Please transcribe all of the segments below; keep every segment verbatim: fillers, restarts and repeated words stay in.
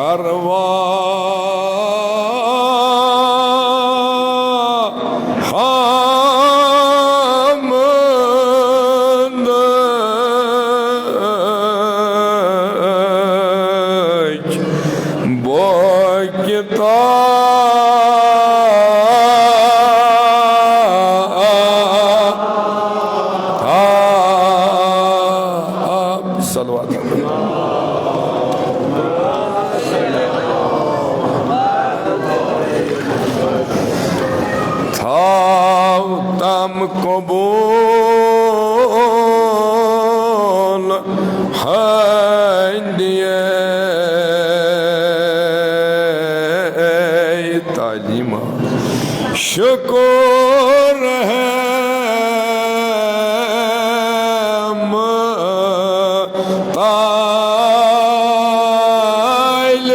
ارواحم دٔچھ بو کتاب۔ صلوات۔ تھاو تم قبول ہندی تعلیمہ۔ شکر ہے متعال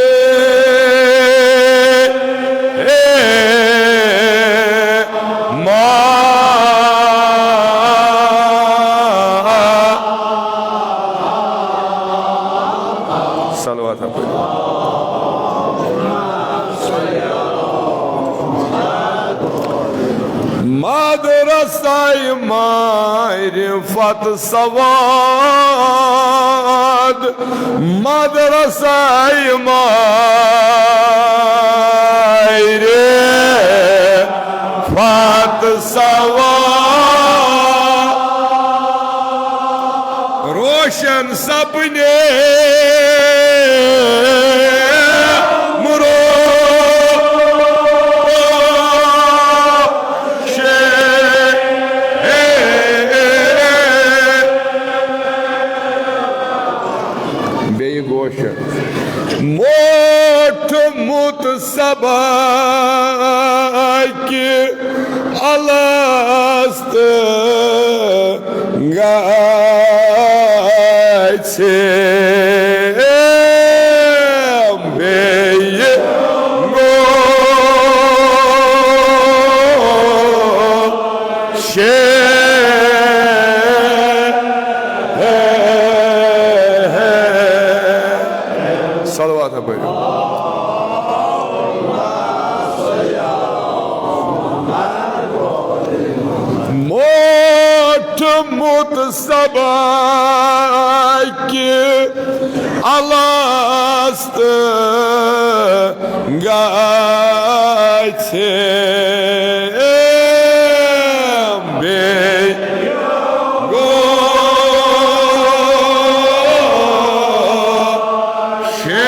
ما۔ صلوات۔ مدرسہ معرفت سواد، مدرسہ معرفت سواد، روشن سپنے مرو شے۔ بیٚیہِ گوشن۔ موٹھ مُت سبق الست گژھِ بیٚیہِ گوٚو شے۔ صلوات پٔرِو۔ موٹھ مُت سبق الست گژھِ بیٚیہِ گوٚو شے۔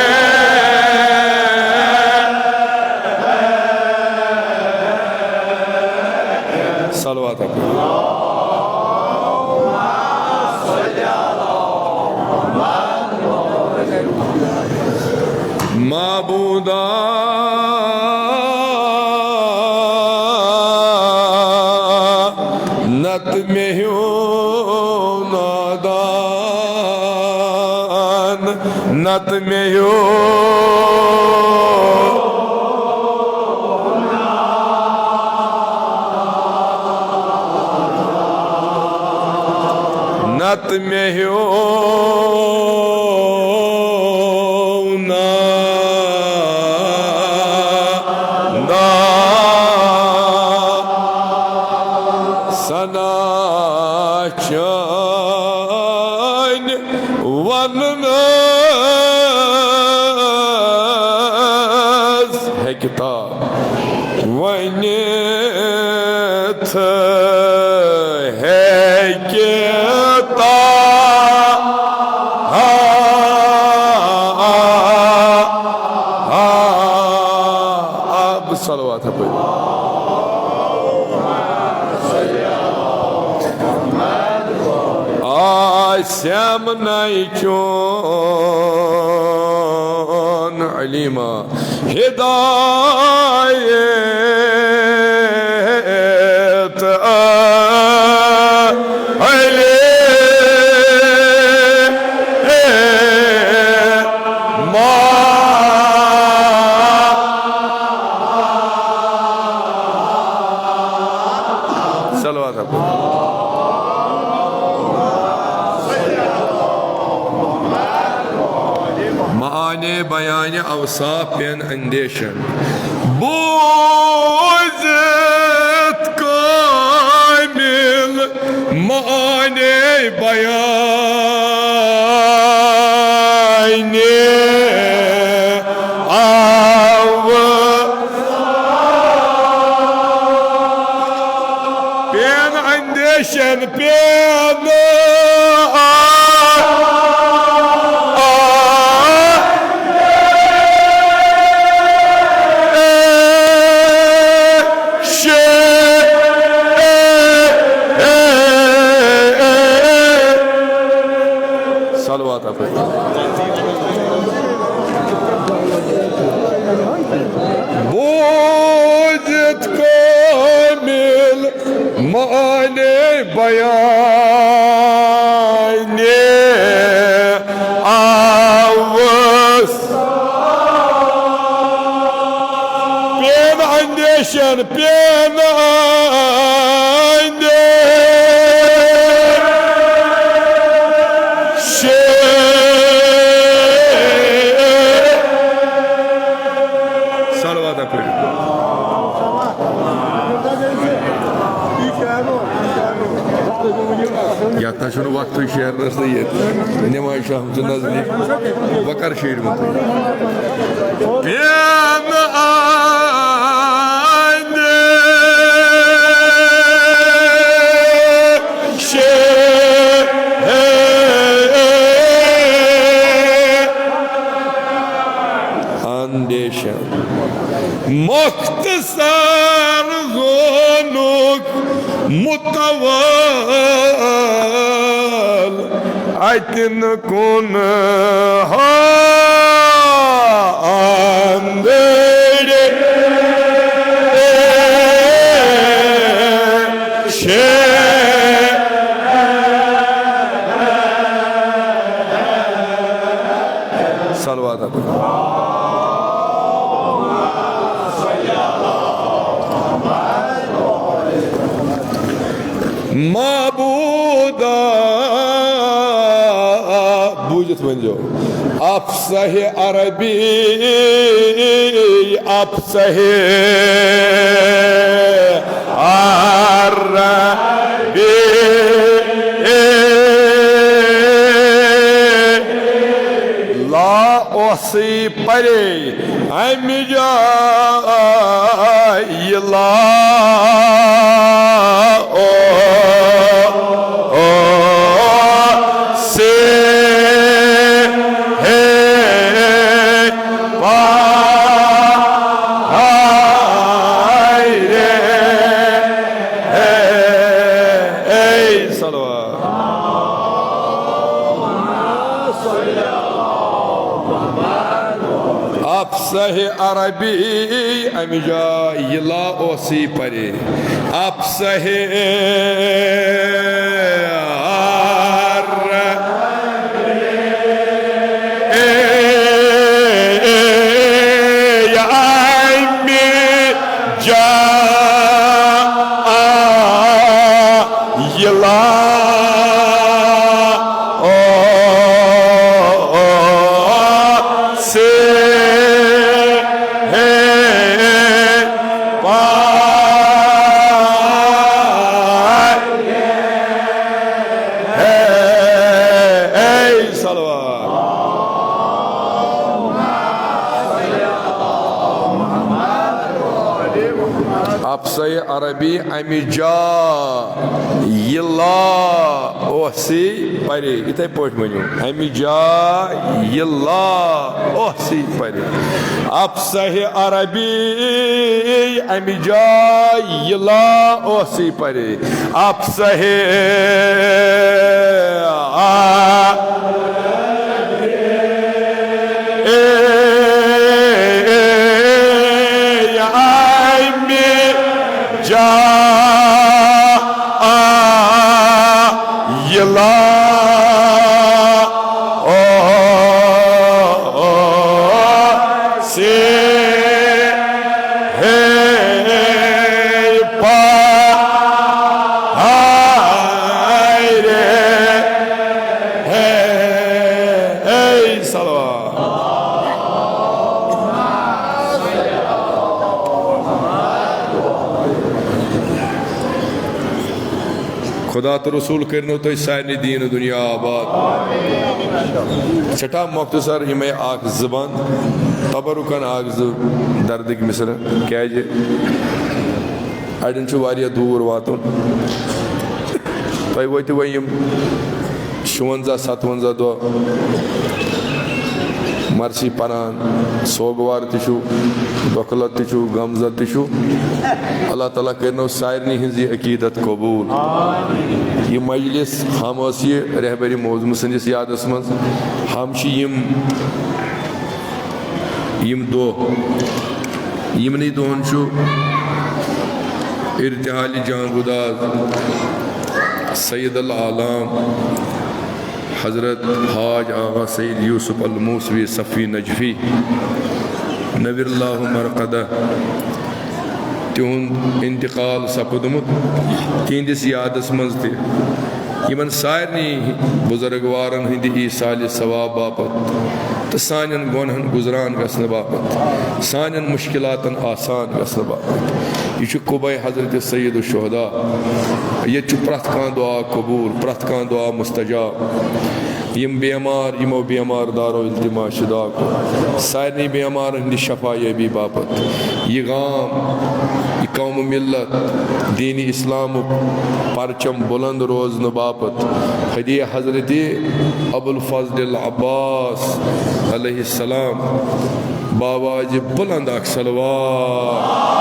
صلوات اکبر۔ معبودا نت مے ہیو نادان، نت مے ہیو نت مے ہیو نا دا سنا چٲنۍ وننس ہیٚکہِ تا ؤنِتھ ہیٚکہِ تا۔ آب صلوات پٔرِو۔ آسم نَے چون علیما ہدایت علی ما۔ صلوات۔ معانی بیانِ اوصاف پٮ۪ن اندیشن۔ بوٗزِتھ کٲمِل معنی بیانِ اوصاف پٮ۪ن اندیشن پٮ۪ن۔ آ، آ، اے، شے، اے، اے، اے، اے۔ صلوات اپٲرۍ۔ بوٗزِتھ کٲمِل معنی بیانِ اوصاف پٮ۪ن اندیشن پٮ۪ن اندیشن۔ صلوات اپٲرۍ۔ یتھ نہ چھُنہٕ وقتٕے شیرنس تہٕ ییٚتہِ نماز شام چھِ نزدیٖک۔ وۄنۍ کر شیرِ وۄنۍ تُہۍ؟ پٮ۪ن اندیشن۔ اندیشن۔ مختصر زونُک متول اتن کن ہا اندر شے۔ صلوات۔ معبودا، بوٗزِتھ ؤنۍزیو۔ افصح عربی، افصح عربی۔ لا احصی پرے، امہِ جایہِ لا او، او، سے، ہے، پا، ہائے رے، ہے، اے صلوات۔ افصح عربی، امہِ جایہِ لا اوسی پرے۔ افصح عربی، امہِ جایہِ لا او، او، سے، ہے، پا، ہے، اے صلوات۔ افصح عربی، امہِ جایہِ لا اوسی پرے، یِتھے پٲٹھۍ ؤنِو، امہِ جایہِ لا اوسی پرے۔ افصح عربی، امہِ جایہِ لا اوسی پرے۔ افصح آ، اے، اے، اے، امہِ جایہِ لا او، او، سے، ہے، پا، ہائے رے، ہے، اے صلوات۔ خدا تہٕ رسول کٔرنو تۄہہِ سارنٕے دیٖن و دُنیا آباد۔ سٮ۪ٹھاہ مۄختصر یِمے اکھ زٕ بند، تبرکن اکھ زٕ دردٕکۍ مِصرٕ، کیازِ اَڑٮ۪ن چھُ واریاہ دوٗر واتُن۔ تۄہہِ وٲتِو وۄنۍ یِم شُوَنزاہ ستوَنزاہ دۄہ مرثی پران، سوگوار تہِ چھُو، دۄکھٕ لت تہِ چھُو، غمزد تہِ چھُو۔ اللہ تعالیٰ کٔرنو سارنٕے ہٕنٛز یہِ عقیٖدت قبوٗل۔ یہِ مجلس ہم ٲس یہِ رہبر معظم سٕنٛدِس یادس منٛز۔ ہم چھِ یِم، یِم دۄہ، یِمنٕے دۄہن چھُ ارتحال جانگوداز سید العالم حضرت حاج آغا سید یوسف الموسوی صفی نجفی نویر اللہ مرقدہ تِہُنٛد انتقال سپُدمُت۔ تِہنٛدِس یادس منٛز تہِ یِمن سارنٕے بزرگوارن ہٕنٛدِ ایصالِ ثواب باپتھ تہٕ سانٮ۪ن گۄنہن گُزران گژھنہٕ باپتھ، سانٮ۪ن مُشکلاتن آسان گژھنہٕ باپتھ۔ یہِ چھُ قُبَے حضرت سید الشہداء۔ ییٚتہِ چھُ پرٛٮ۪تھ کانٛہہ دُعا قبوٗل، پرٛٮ۪تھ کانٛہہ دُعا مستجاب۔ یِم بیمار، یِمو بیمار دارو التماس چھُ دعا کوٚر، سارنٕے بیمارن ہٕنٛدِ شفا یٲبی باپتھ۔ یہِ گام، یہِ قوم ملت، دین اسلامُک پرچم بلند روزنہٕ باپتھ ہدیہ حضرت ابو الفضل العباس علیہ السلام باواز بلند اکھ صلوات۔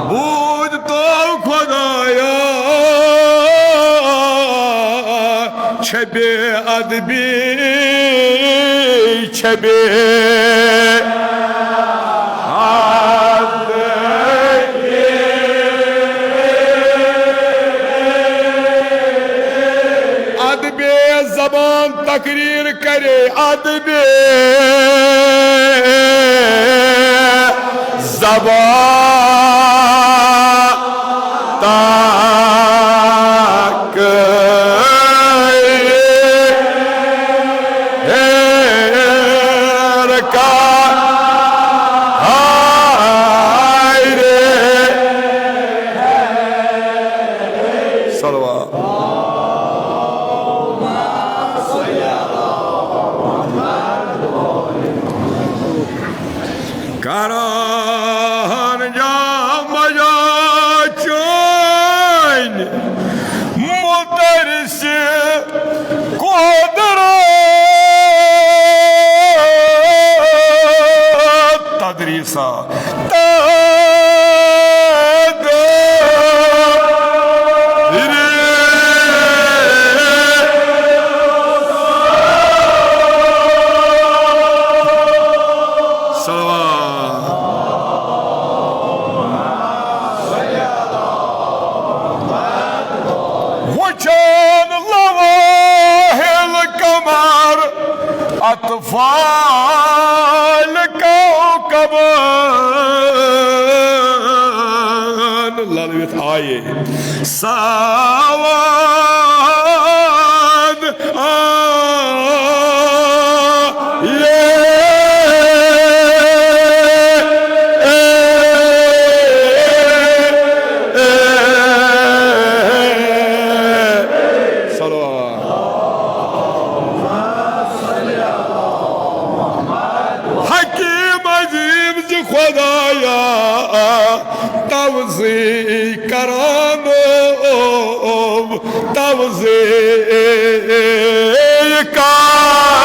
بود تو خدایا، چه بے ادبی، چه بے ادبی۔ ادب زبان تقریر کرے، ادب زبان تقریر۔ ہیر کا ہائے رے۔ صلوات۔ کران جا مجا چون مترس قدرت تدریسا۔ تدریس۔ صلوات۔ وچھان لواحل قمر اطفال کوكبن۔ للوت آیے۔ سواد آیے۔ صلوات۔ حکیم عظیم زِ خدایا، توزی کرانو، توزی کرانو۔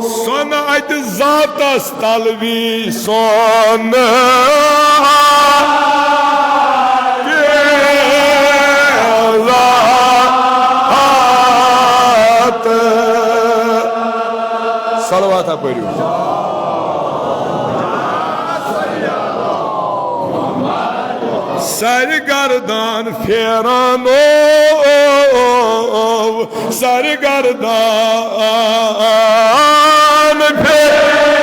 سۄنہٕ اتہِ ذاتس تلوی سۄنہٕ ذات۔ صلوات پٔرِو۔ سرگردان پھیرانو، سرگردان پھیرانو۔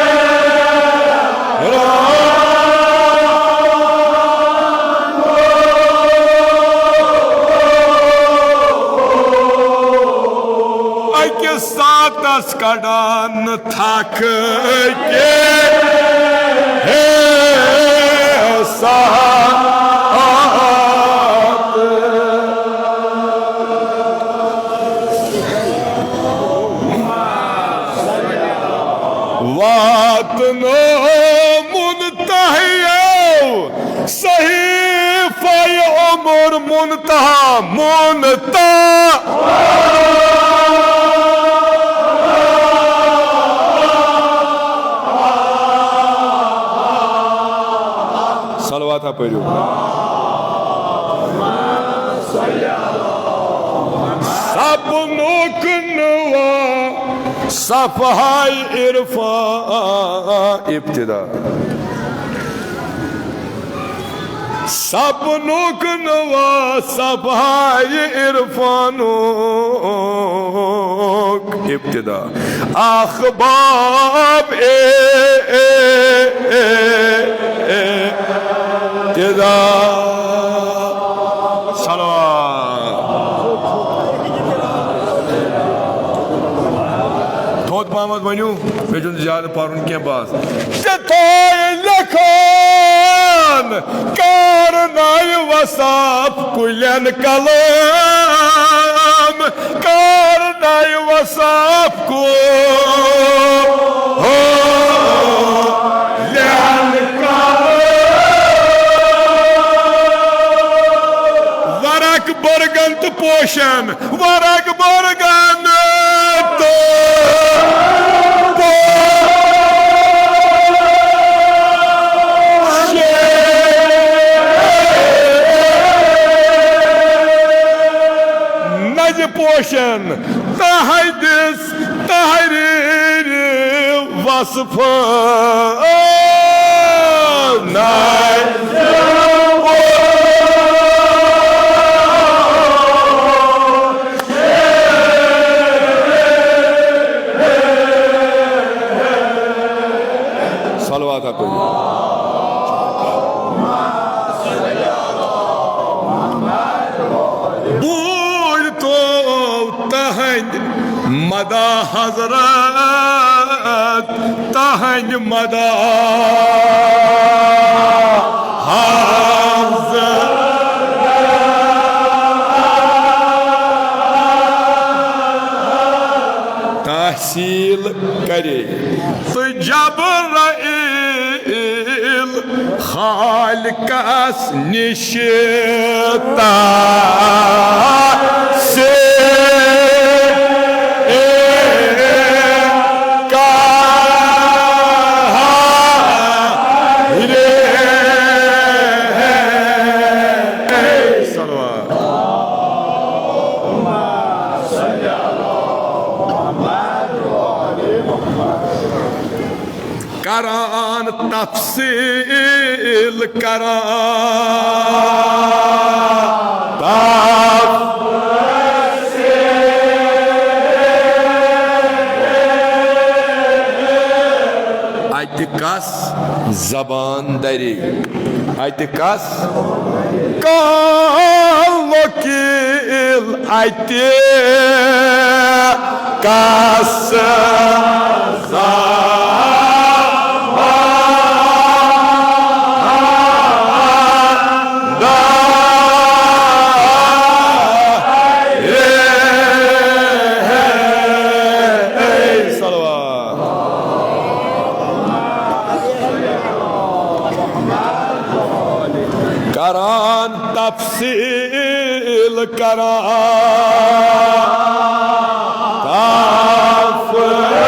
کڑان تھکھ کے ہے ساتھ۔ واتنومُن تۄہہِ صحیفہ عمر منتہا، منتہا۔ صلوات پٔرِو۔ سپنُک نوا صفحہ عرفان ابتدا۔ سپنُک نوا صفحہ عرفانُک ابتدا۔ اخباب اے، اے، اے، اے، ابتدا۔ صلوات۔ تھوٚد پہمتھ ؤنِو، مےٚ چھُنہٕ زیادٕ پَرُن کینٛہہ، بس۔ تہِ تھٲے لیکھان کار ناوِ وساف کُلٮ۪ن کلام، کار ناوِ وساف کُلٮ۪ن کلام۔ ورق برگن تہٕ پوشن، ورق برگن تہٕ پوشن۔ نزِ پوشن تہندِس تحریر وصف ناے۔ صلوات پٔرِو۔ بوٗلۍ تو تہنٛدۍ مدا حضرت، تہنٛدۍ مدا حضرت۔ تحصیل کرے تہٕ جبرائیل خالقس نِش تحصیل کرے۔ صلوات۔ کران تفصیل کران۔ تف- اتہِ کس زبان دری؟ اتہِ کس؟ کانٛہہ وکیل اتہِ کس؟ صلوات۔ کران تفصیل کران۔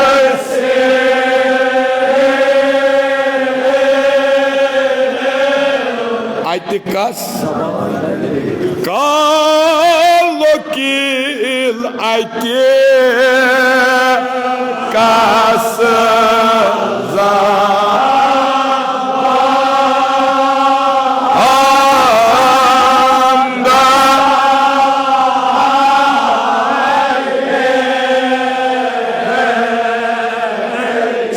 تفصیل۔ اتہِ کس؟ کانٛہہ وکیل اتہِ کس؟ زبان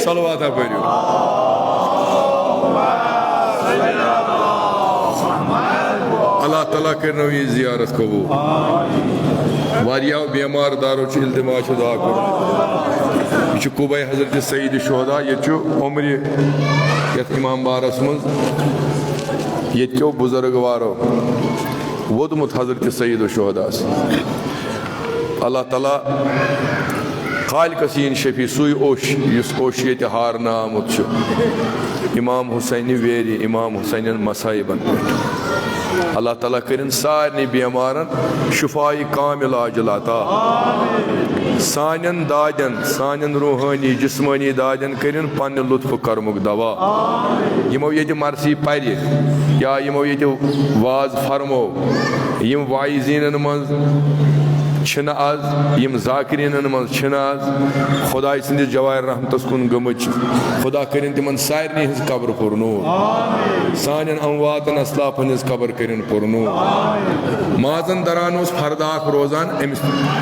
صلوات پٔرِو۔ اللہ تعالیٰ کٔرِنو یہِ زیارت قبول۔ واریاہو بیمار دارو چھُ التماس چھُ دعا کوٚرمُت۔ یہِ چھُ قبہ حضرت سید شہدا، ییٚتہِ چھُ عمرِ یَتھ امام بارس منٛز ییٚتہِ کیو بزرگوارو ووٚدمُت حضرت سید شہداہس۔ اللہ تعالیٰ خالقس یِن شفیع، سُے اوٚش یُس اوٚش ییٚتہِ ہارنہٕ آمُت چھُ امام حسینہِ ویرِ، امام حسینٮ۪ن مصائبن پٮ۪ٹھ۔ اللہ تعالیٰ کٔرِن سارنٕے بیمارن شفایہِ کامل عاجل عطا۔ سانٮ۪ن دادٮ۪ن، سانٮ۪ن روحٲنی جسمٲنی دادٮ۪ن کٔرِن پننہِ لطفہٕ کرمُک دوا۔ یِمو ییٚتہِ مرثی پرِ یا یِمو ییٚتہِ واز فرمو، یِم واعظیٖنن منٛز چھِنہٕ آز، یِم ذاکریٖنن منٛز چھِنہٕ آز، خداے سٕنٛدِس جوارِ رحمتس کُن گٔمٕتۍ چھِ۔ خدا کٔرِن تِمن سارنٕے ہٕنٛز قبر پُرنوٗر۔ سانٮ۪ن امواتن اسلافن ہٕنٛز قبر کٔرِن پُرنوٗر۔ مازن دران اوس فردٕ اکھ روزان، أمِس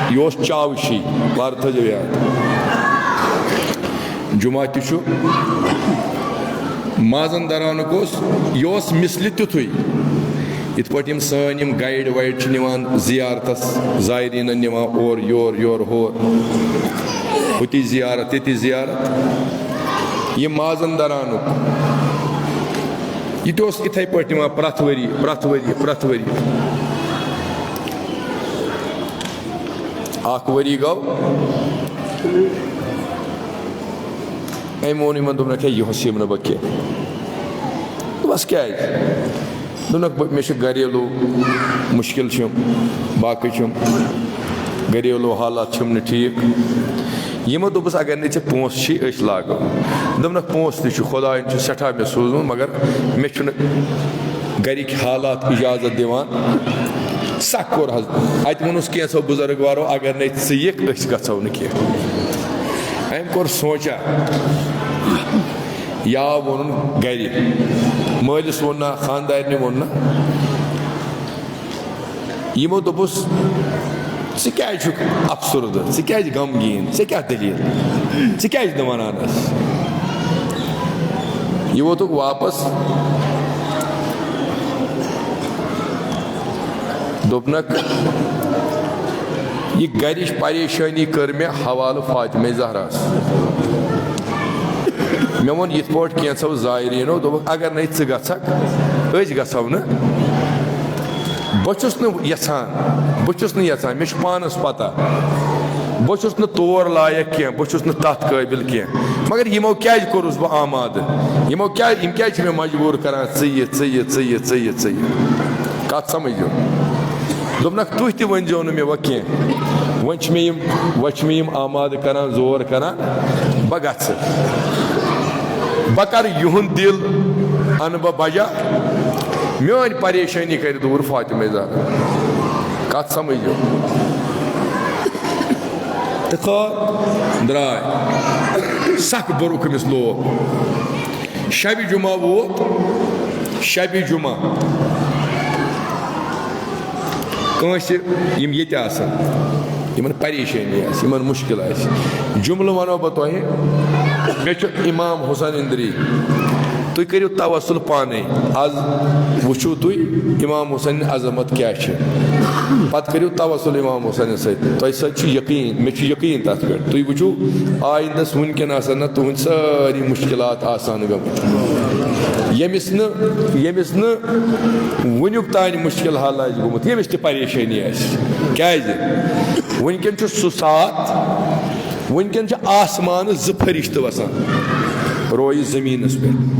یہِ اوس چاوشی، وارٕ تھٲیزیو یاد۔ جمعہ تہِ چھُ۔ مازن درانُک اوس، یہِ اوس مثلہِ تیُتھُے۔ یِتھ پٲٹھۍ یِم سٲنۍ یِم گایڈ وایڈ چھِ نِوان زیارتس، زائرینن نِوان اورٕ یور، یورٕ ہور، ہُتہِ زیارت، ییٚتہِ زیارت۔ یہِ مازن درانُک، یہِ تہِ اوس یِتھے پٲٹھۍ نِوان پرٛٮ۪تھ ؤری، پرٛٮ۪تھ ؤری، پرٛٮ۪تھ ؤری۔ اکھ ؤری گوٚو، أمۍ ووٚن یِمن، دوٚپنکھ، "ہے، یِہُس یِمہٕ نہٕ بہٕ کینٛہہ۔" بس کیٛازِ؟ دوٚپنکھ، "بہٕ، مےٚ چھِ گریلو مُشکِل چھِم، باقٕے چھِم، گریلو حالات چھِم نہٕ ٹھیٖک۔" یِمو دوٚپُس، "اگر نہٕ ژےٚ پونٛسہٕ چھی، أسۍ لاگو۔" دوٚپنکھ، "پونٛسہٕ تہِ چھُ، خۄدایَن چھُ سٮ۪ٹھاہ مےٚ سوٗزمُت، مگر مےٚ چھُنہٕ گرِکۍ حالات اِجازت دِوان۔" سکھ کوٚر حض۔ اَتہِ ووٚنُس کینٛژھو بُزرگوارو، "اگر نَے ژٕ یِکھ، أسۍ گژھو نہٕ کینٛہہ۔" أمۍ کوٚر سونٛچا، یا ووٚنُن گرِ، مٲلِس ووٚن نہ، خانٛدارنہِ ووٚن نہ۔ یِمو دوٚپُس، "ژٕ کیٛازِ چھُکھ افسردٕ؟ ژٕ کیٛازِ غمگیٖن؟ ژےٚ کیٛاہ دٔلیٖل؟ ژٕ کیٛازِ نہٕ وَنان اَسہِ؟" یہِ ووتُکھ واپس۔ دوٚپنکھ، "یہِ گرِچ پریشٲنی کٔر مےٚ حوالہٕ فاطمہ زہراہس۔" مےٚ ووٚن یِتھ پٲٹھۍ کینٛژھو زائرینو، دوٚپُکھ، "اگر نَے ژٕ گژھکھ، أسۍ گژھو نہٕ۔" بہٕ چھُس نہٕ یژھان، بہٕ چھُس نہٕ یژھان، مےٚ چھُ پانس پتہ، بہٕ چھُس نہٕ تور لایق کینٛہہ، بہٕ چھُس نہٕ تتھ قٲبل کینٛہہ، مگر یِمو کیٛازِ کوٚرُس بہٕ آمادٕ؟ یِمو کیٛازِ، یِم کیٛازِ چھِ مےٚ مجبوٗر کران، "ژٕ یہِ، ژٕ یہِ، ژٕ یہِ، ژٕ یہِ، ژٕ یہِ"؟ کتھ سمجھو؟ دوٚپنکھ، "تُہۍ تہِ ؤنۍزیو نہٕ مےٚ وۄنۍ کینٛہہ، وۄنۍ چھِ مےٚ یِم، وۄنۍ چھِ مےٚ یِم آمادٕ کران، زور کران، بہٕ گژھٕ۔" بہٕ کرٕ یِہُنٛد دِل، اَنہٕ بہٕ بجا، میٲنۍ پریشٲنی کرِ دوٗر فاطمہ زہرا۔ کتھ سمجھو؟ تہٕ خٲر، درٛاے۔ سکھ بوٚرُکھ أمِس لوب۔ شبِ جمعہ ووت، شبِ جمعہ۔ کٲنٛسہِ یِم ییٚتہِ آسَن، یِمَن پریشٲنی آسہِ، یِمَن مُشکِل آسہِ، جُملہٕ وَنو بہٕ تۄہہِ، مےٚ چھُ اِمام حُسین اِندری، تُہۍ کٔرِو توسُل پانَے۔ آز وٕچھِو تُہۍ اِمام حُسین عظمت کیٛاہ چھِ، پَتہٕ کٔرِو توسُل اِمام حُسینَس سۭتۍ، تۄہہِ سۭتۍ چھُ یقیٖن، مےٚ چھُ یقیٖن تَتھ پٮ۪ٹھ۔ تُہۍ وٕچھِو آیِندَس وٕنکٮ۪ن آسَن نہ تُہٕنٛدۍ سٲری مُشکِلات آسان گٔمٕتۍ۔ ییٚمِس نہٕ، ییٚمِس نہٕ وٕنیُک تانۍ مُشکِل حل آسہِ گوٚمُت، ییٚمِس تہِ پریشٲنی آسہِ۔ کیٛازِ؟ وٕنکٮ۪ن چھُ سُہ ساتھ، وٕنکٮ۪ن چھِ آسمانہٕ زٕ فرشتہٕ وَسان رویہِ زٔمیٖنَس پٮ۪ٹھ۔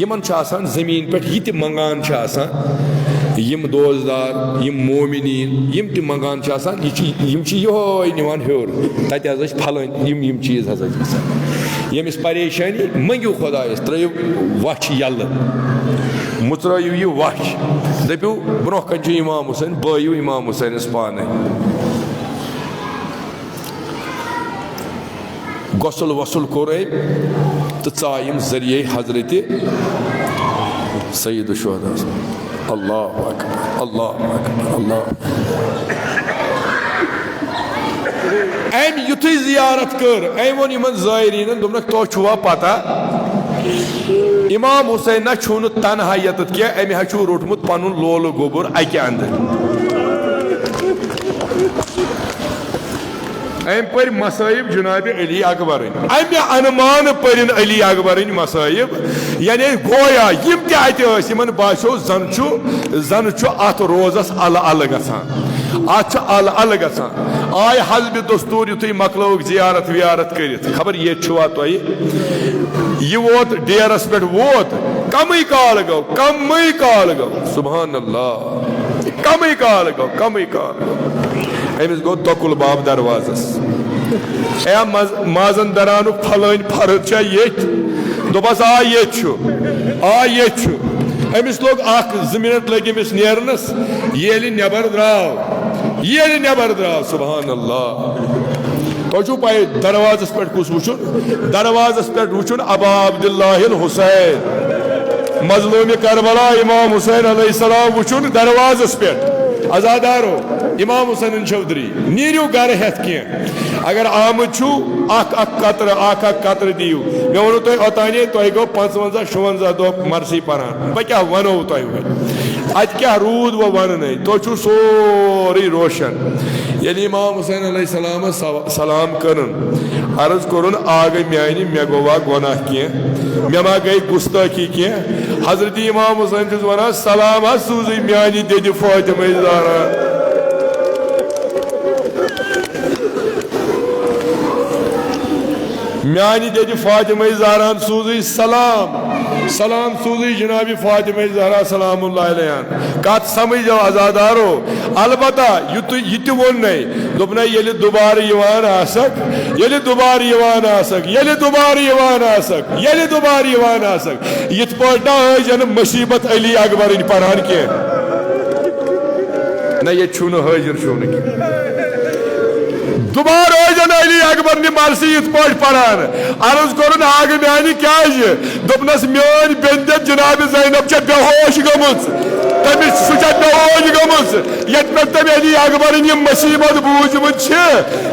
یِمَن چھُ آسان زٔمیٖن پٮ۪ٹھ یہِ تہِ منٛگان چھِ آسان، یِم دوستدار، یِم مومنیٖن، یِم تہِ منٛگان چھِ آسان، یہِ چھِ، یِم چھِ یِہوٚے نِوان ہیوٚر۔ تَتہِ حظ ٲسۍ پھلٲنۍ، یِم، یِم چیٖز حظ ٲسۍ گژھان۔ ییٚمِس پریشٲنی، مٔنٛگِو خۄدایَس، ترٛٲیِو وَچھ یَلہٕ، مُژرٲیِو یہِ وَچھ، دٔپِو، برٛونٛہہ کَنہِ چھُ اِمام حُسین، بٲیِو اِمام حُسینَس پانَے۔ غسل وسل کوٚر أمۍ تہٕ ژایہِ یِم ذٔریعے حضرت سید الشہداہَس۔ اللہ اکبر، اللہ اکبر، اللہ اکبر۔ أمۍ یُتھُے زیارت کٔر، أمۍ ووٚن یِمن زائرینن، دوٚپنکھ، "تۄہہِ چھُوا پتہ، امام حسین نہ چھُنہٕ تنہا ییٚتٮ۪تھ کینٛہہ، أمۍ ہا چھُ روٚٹمُت پنُن لولہٕ گوٚبُر اکہِ اندٕ۔" أمۍ پٔرۍ مصائب جناب علی اکبرٕنۍ۔ امہِ انمان پٔرِن علی اکبرٕنۍ مصائب، یعنی گویا یِم تہِ اتہِ ٲسۍ، یِمن باسیو زن چھُ، زن چھُ اتھ روزس الہٕ الہٕ گژھان، اتھ چھُ الہٕ الہٕ گژھان۔ آے حسبِ دستور یُتھُے مۄکلٲوٕکھ زیارت ویارت کٔرِتھ، خبر ییٚتہِ چھُوا تۄہہِ؟ یہِ ووت ڈیرس پٮ۪ٹھ، ووت، کمٕے کال گوٚو، کمٕے کال گوٚو، سبحان اللہ، کمٕے کال گوٚو، کمٕے کال گوٚو۔ أمِس گوٚو تۄکُل باب دروازس۔ اے مز-، مازن درانُک پھلٲنۍ فرد چھا ییٚتھۍ؟ دوٚپس، آ، ییٚتہِ چھُ، آ، ییٚتہِ چھُ۔ أمِس لوٚگ اکھ زٕ منٹ لٔگۍ أمِس نیرنس۔ ییٚلہِ نٮ۪بر درٛاو، ییٚلہِ نٮ۪بر درٛاو، سبحان اللہ۔ تۄہہِ چھُو پَے دروازس پٮ۪ٹھ کُس وٕچھُن؟ دروازس پٮ۪ٹھ وٕچھُن ابا عبداللہ الحسین، مظلوم کربلا امام حسین علیہ السلام وٕچھُن دروازس پٮ۪ٹھ۔ عزادارو، امام حسینن چھو دری، نیٖرِو گرٕ ہٮ۪تھ کینٛہہ۔ اگر آمٕتۍ چھِو، اکھ اکھ قطرٕ، اکھ اکھ قطرٕ دِیِو۔ مےٚ ووٚنوُ تۄہہِ اوٚتانے، تۄہہِ گوٚو پانٛژوَنٛزاہ شُوَنٛزاہ دۄہ مرسٕے پران۔ بہٕ کیٛاہ وَنو تۄہہِ وۄنۍ؟ اَتہِ کیٛاہ روٗد وۄنۍ وَنُن ہے؟ تۄہہِ چھُو سورُے روشن۔ ییٚلہِ امام حسین علیہ السلامس سو-، سلام کٔرٕن، عرض کوٚرُن، آ گٔے میٛانہِ، مےٚ گوٚوا گۄناہ کینٛہہ؟ مےٚ ما گٔے گُستٲخی کینٛہہ؟ حضرت امام حسین چھُس وَنان، سلام حظ سوٗزٕے میٛانہِ دٮ۪دِ فاطمہ زہرا۔ میانہِ دٮ۪دِ فاطمہ زہران سوٗزٕے سلام، سلام سوٗزٕے جناب فاطمہ زہرا سلام اللہ علیہن۔ کتھ سمجھو عزادارو؟ البتہ یہِ تُہۍ، یہِ تہِ ووٚن نے، دوٚپنَے، ییٚلہِ دُبارٕ یِوان آسکھ، ییٚلہِ دُبارٕ یِوان آسکھ، ییٚلہِ دُبارٕ یِوان آسکھ، ییٚلہِ دُبارٕ یِوان آسکھ، یِتھ پٲٹھۍ نہ ٲسۍ زن مصیبت علی اکبرٕنۍ پران کینٛہہ۔ نہ، ییٚتہِ چھُو نہٕ حٲضِر، چھُو نہٕ کینٛہہ۔ دُبارٕ ٲسۍ زن علی اکبر نہِ مرثی یِتھ پٲٹھۍ پران۔ عرض کوٚرُن، آ گٔے میانہِ، کیازِ؟ دوٚپنس، میٲنۍ بیٚنہِ دٮ۪د جناب زینب چھےٚ بے ہوش گٔمٕژ۔ تٔمِس، سُہ چھےٚ بے ہوش گٔمٕژ۔ ییٚتہِ پٮ۪ٹھ تٔمۍ علی اکبرٕنۍ یِم مصیبت بوٗزمٕژ چھِ،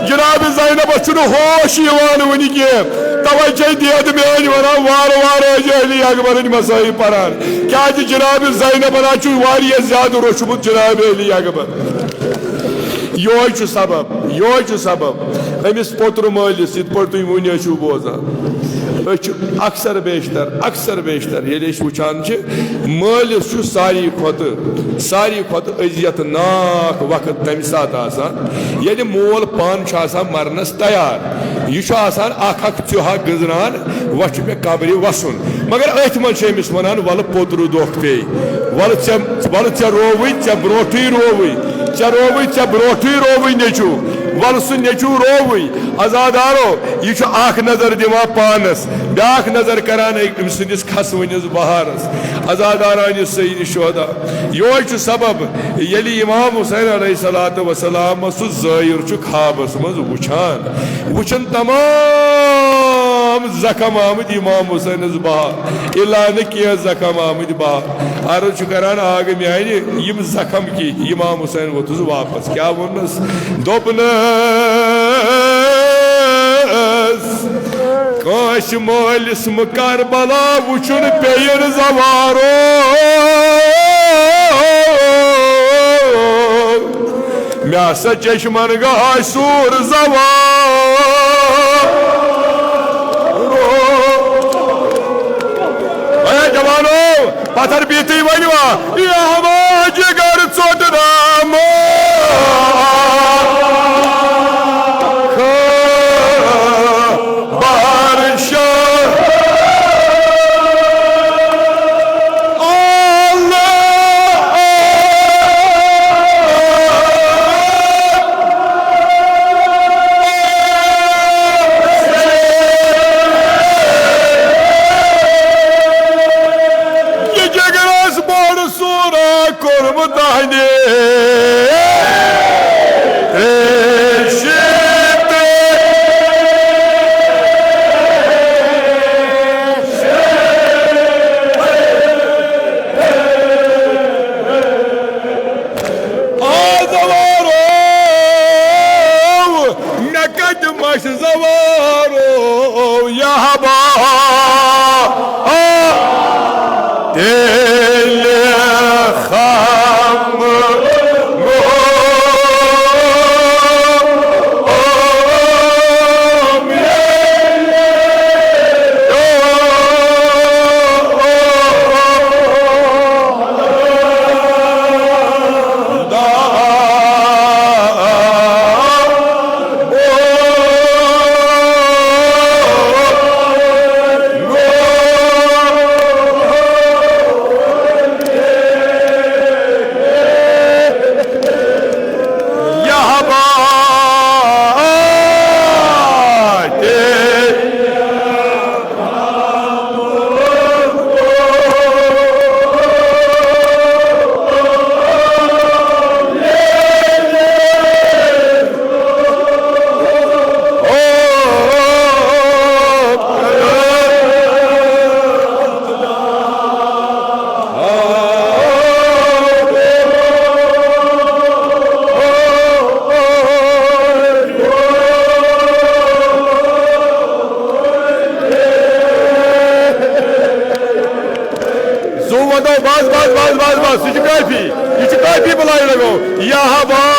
جناب زینبس چھُنہٕ ہوش یِوان وُنہِ کینٛہہ۔ توے چھے دٮ۪د میٲنۍ ونان، وارٕ وارٕ ٲسۍ علی اکبرٕنۍ مصائب پران۔ کیازِ جناب زینبن حظ چھُ واریاہ زیادٕ روچھمُت جناب علی اکبر۔ یہوے چھُ سبب، یہوے چھُ سبب۔ أمِس پوٚتُر مٲلِس، یِتھ پٲٹھۍ تُہۍ وُنہِ ٲسِو بوزان، أسۍ چھِ اکثر بیشتر، اکثر بیشتر ییٚلہِ أسۍ وٕچھان چھِ، مٲلِس چھُ ساروی کھۄتہٕ، ساروی کھۄتہٕ اذیت ناک وقت تَمہِ ساتہٕ آسان، ییٚلہِ مول پانہٕ چھُ آسان مرنس تیار۔ یہِ چھُ آسان اکھ اکھ ژیوٚہا گٔنزران، وۄنۍ چھُ مےٚ قبرِ وسُن۔ مگر أتھۍ منٛز چھِ أمِس ونان، "ولہٕ پوٚترٕ دۄکھ پیٚیہِ، ولہٕ ژےٚ، ولہٕ ژےٚ رووٕے، ژےٚ برونٛٹھٕے رووٕے، ژےٚ رووٕے، ژےٚ برونٛٹھٕے رووٕے نیٚچوٗ، ولہٕ سُہ نیٚچوٗ رووٕے۔" عزادارو، یہِ چھُ اکھ نظر دِوان پانس، بیٛاکھ نظر کران أمۍ سٕنٛدِس کھسوٕنِس بہارس۔ عزادارانہِ سید شہدا، یہوے چھُ سبب، ییٚلہِ امام حسین علیہ الصلوۃ والسلام سُہ زٲیُر چھُ خوابس منٛز وٕچھان، وٕچھان تمام زخم آمٕتۍ امام حسینس بہار، الا نہٕ کینٛہہ زخم آمٕتۍ بہار۔ عرض چھُ کران، آ گٔے میانہِ، یِم زخم کِتھۍ؟ امام حسین ووٚتھُس واپس، کیٛاہ ووٚننس؟ دوٚپنس، کٲنٛسہِ مٲلِس مہٕ کربلا وٕچھُن پیٚیِن زوارو۔ مےٚ ہسا چشمن گاے سوٗر زوارو۔ اے جوانو، پتھر بیٖتھٕے ؤنِوا، یہِ ہوا جگر ژوٚٹ رام۔ بارشاہ۔ اللہ۔ یہِ جگرس بوٚڑ سورا کوٚرمُت تہنٛدِ تریشہِ تہٕ آ زوارو، مےٚ کتہِ مَشہِ زوارو، یا ہبا، تیٚلہِ خم۔ ونو، بس، بس، بس، بس، بس، یہِ چھُ کٲفی، یہِ چھُ کٲفی، بلایہِ لگو۔ یا ہوا۔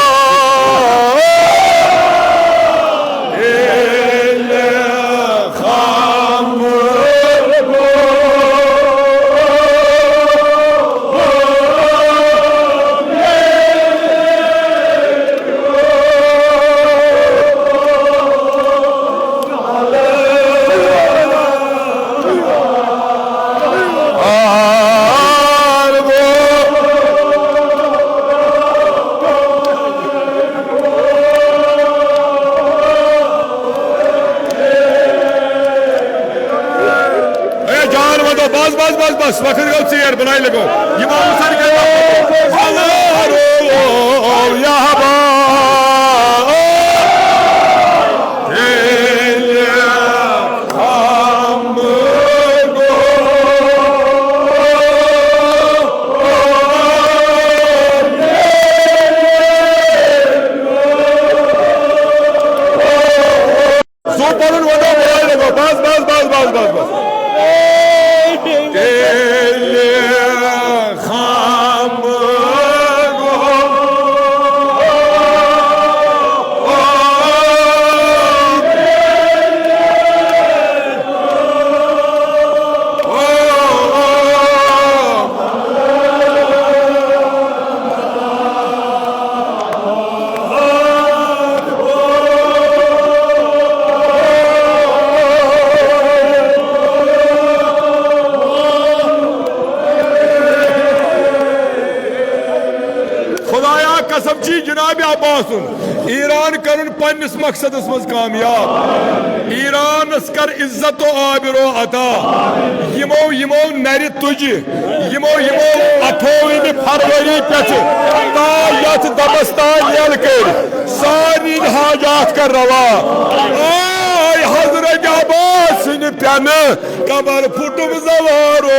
اے جان ودو، بس، بس، بس، بس، وقت گوٚو ژیر، بنائی لگو۔ امام حسین کہتا، اللہ رو یا با۔ زو پنُن ودو، بلایہِ لگو۔ بس، بس، بس، بس، بس، بس۔ تیٚلہِ خام گوٚو۔ خدایا قسم چی جناب عباس سُنٛد، ایران کرُن پننِس مقصدس منٛز کامیاب۔ ایرانس کر عزت و آبرو عطا۔ یمو، یمو نرِ تُجہِ، یمو، یمو اٹھووُہمہِ فروری پٮ۪ٹھٕ تا یتھ دمس تام یلہٕ کٔرۍ، سارنٕے حاجات کر روا۔ آے حضرت عباس سٕنٛدِ پٮ۪نہٕ قبر پھُٹُم زوارو۔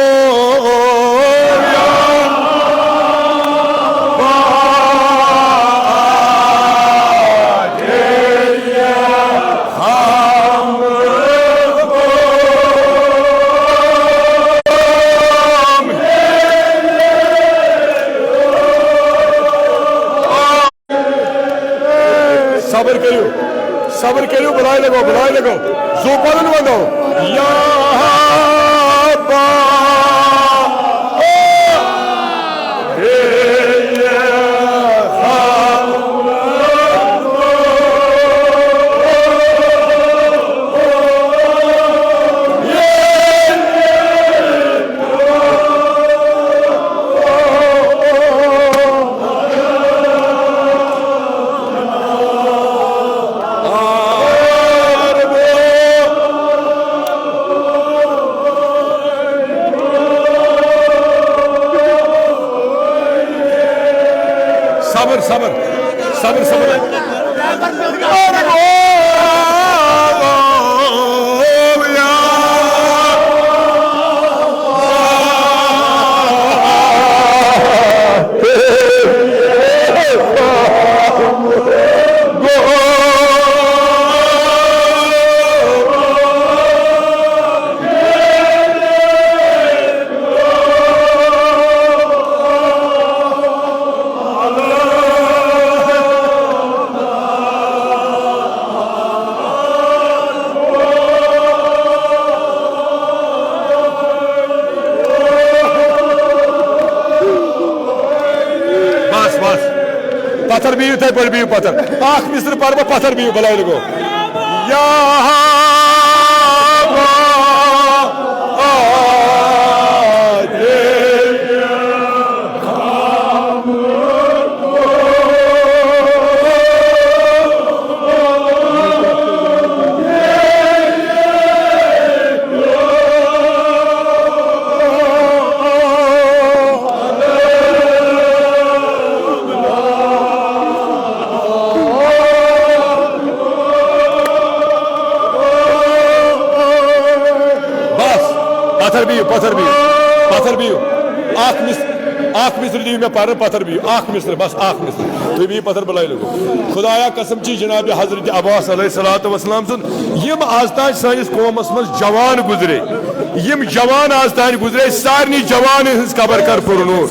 صبر کٔرِو، صبر کٔرِو، بلایہِ لگو، بلایہِ لگو۔ زو پنُن ونو۔ یا با۔ صبر، صبر، صبر، صبر۔ بس، بس۔ پتھر بِہِو، یِتھَے پٲٹھۍ بِہِو پتھر۔ اکھ مصرٕ پرٕ بہٕ، پتھر بِہِو، بلایہِ لگو۔ یا بس، پتھر بِہِو، پتھر بِہِو، پتھر بِہِو۔ اکھ مصرٕ، اکھ مصرِ دِیِو مےٚ پرنہٕ، پتھر بِہِو۔ اکھ مصرِ، بس اکھ مصرِ۔ تُہۍ بِہِو پتھر، بلایہِ لگو۔ خدایا قسم چھِ جناب حضرت عباس علیہ الصلوۃ والسلام سُنٛد، یِم آز تام سٲنِس قومس منٛز جوان گُزرے، یِم جوان آز تام گُزرے، سارنٕے جوانن ہٕنٛز قبر کر پُرنوٗر۔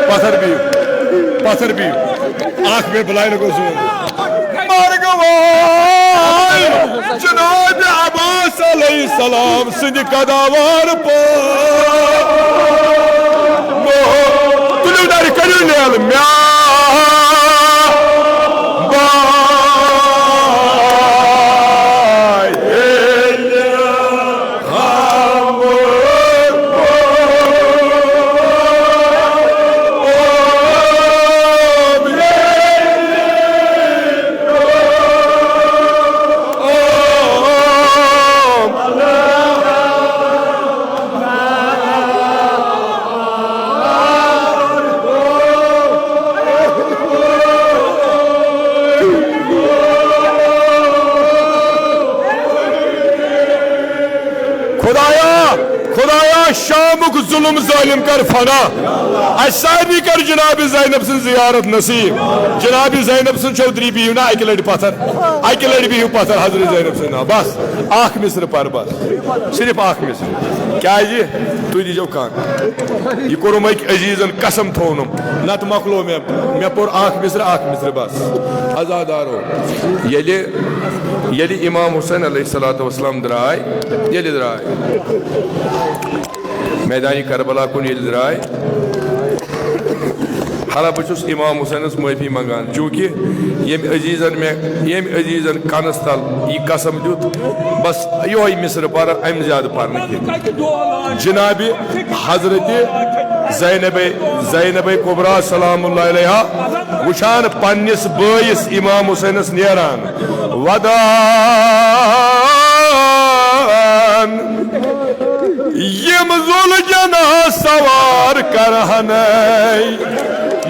پتھر بِہِو، پتھر بِہِو۔ اکھ مےٚ بلاے لگو زور۔ مرگ وٲلۍ جناب عباس علیہ السلام سٕنٛدِ قداوار پٲٹھۍ۔ تُلِو نرِ، کٔرِو نیل مےٚ۔ بھاے۔ خدایا، خدایا، شامُک ظلم ظٲلم کر فنا۔ اسہِ سارنٕے کر جناب زینب سٕنٛز زیارت نصیب۔ جناب زینب سٕنٛز چودھری بِہِو نا اکہِ لٹہِ پتھر، اکہِ لٹہِ بِہِو پتھر حضرت زینب سٕنٛز ناو۔ بس اکھ مصرِ پر، بس صرف اکھ مصرِ۔ کیازِ؟ تُہۍ دیٖزیو کن۔ یہِ کوٚرُم أکۍ عزیزن قسم تھوونُم، نتہٕ مۄکلو مےٚ، مےٚ پوٚر اکھ مصرِ، اکھ مصرِ بس۔ عزادارو، ییٚلہِ، ییٚلہِ امام حسین علیہ الصلوۃ والسلام درٛاے، ییٚلہِ درٛاے، میدانِ کربلا کُن ییٚلہِ درٛاے، حالانکہ بہٕ چھُس امام حسینس معٲفی منٛگان، چوٗنٛکہِ ییٚمۍ عزیزن مےٚ، ییٚمۍ عزیزن کنس تل یہِ قسم دیُت، بس یِہوٚے مصرِ پرٕ، امہِ زیادٕ پرنہٕ کینٛہہ۔ جناب حضرت زینب، زینب کبریٰ سلام اللہ علیہا وٕچھان پننِس بٲیِس امام حسینس نیران ودان۔ یِم ذوالجناح سوار کرہنے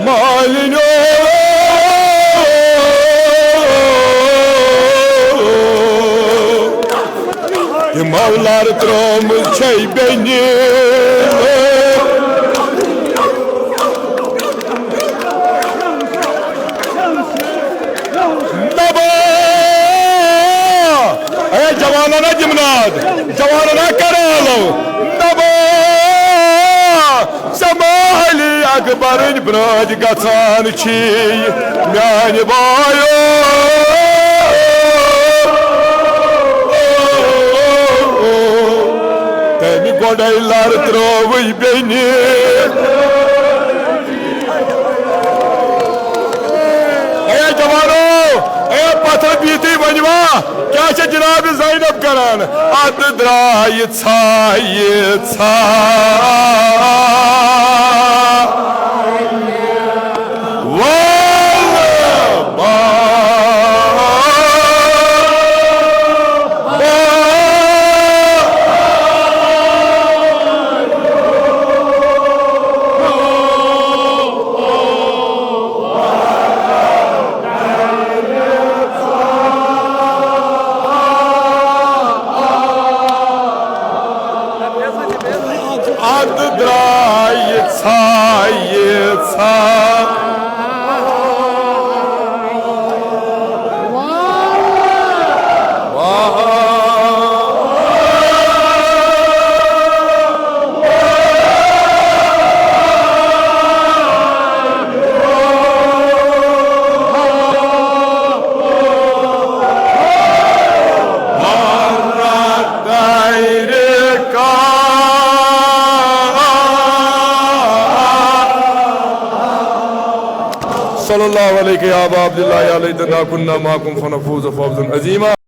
مالِنیو۔ تِمو لر ترٲومٕژ چھے بیٚنہِ۔ دبا! اے جوانن ہا دِم ناد، جوانن ہا کرالو۔ دبا! ژےٚ ما علی اکبرٕنۍ برٲدۍ گژھان چھی میانہِ بایو؟ تٔمۍ گۄڈَے لر ترٲوٕے بیٚنہِ۔ اے جوانو، اے پتھر بیٖتھٕے ؤنِوا، کیٛاہ چھےٚ جناب زینب کران؟ ادٕ درٛایہِ ژھایہِ ژھا۔ وَلہٕ با۔ ادٕ درٛایہِ ژھایہِ ژھا۔ الله عليك يا أبا عبد الله، يا ليتنا كنا معكم فنفوز فوزا عظيما.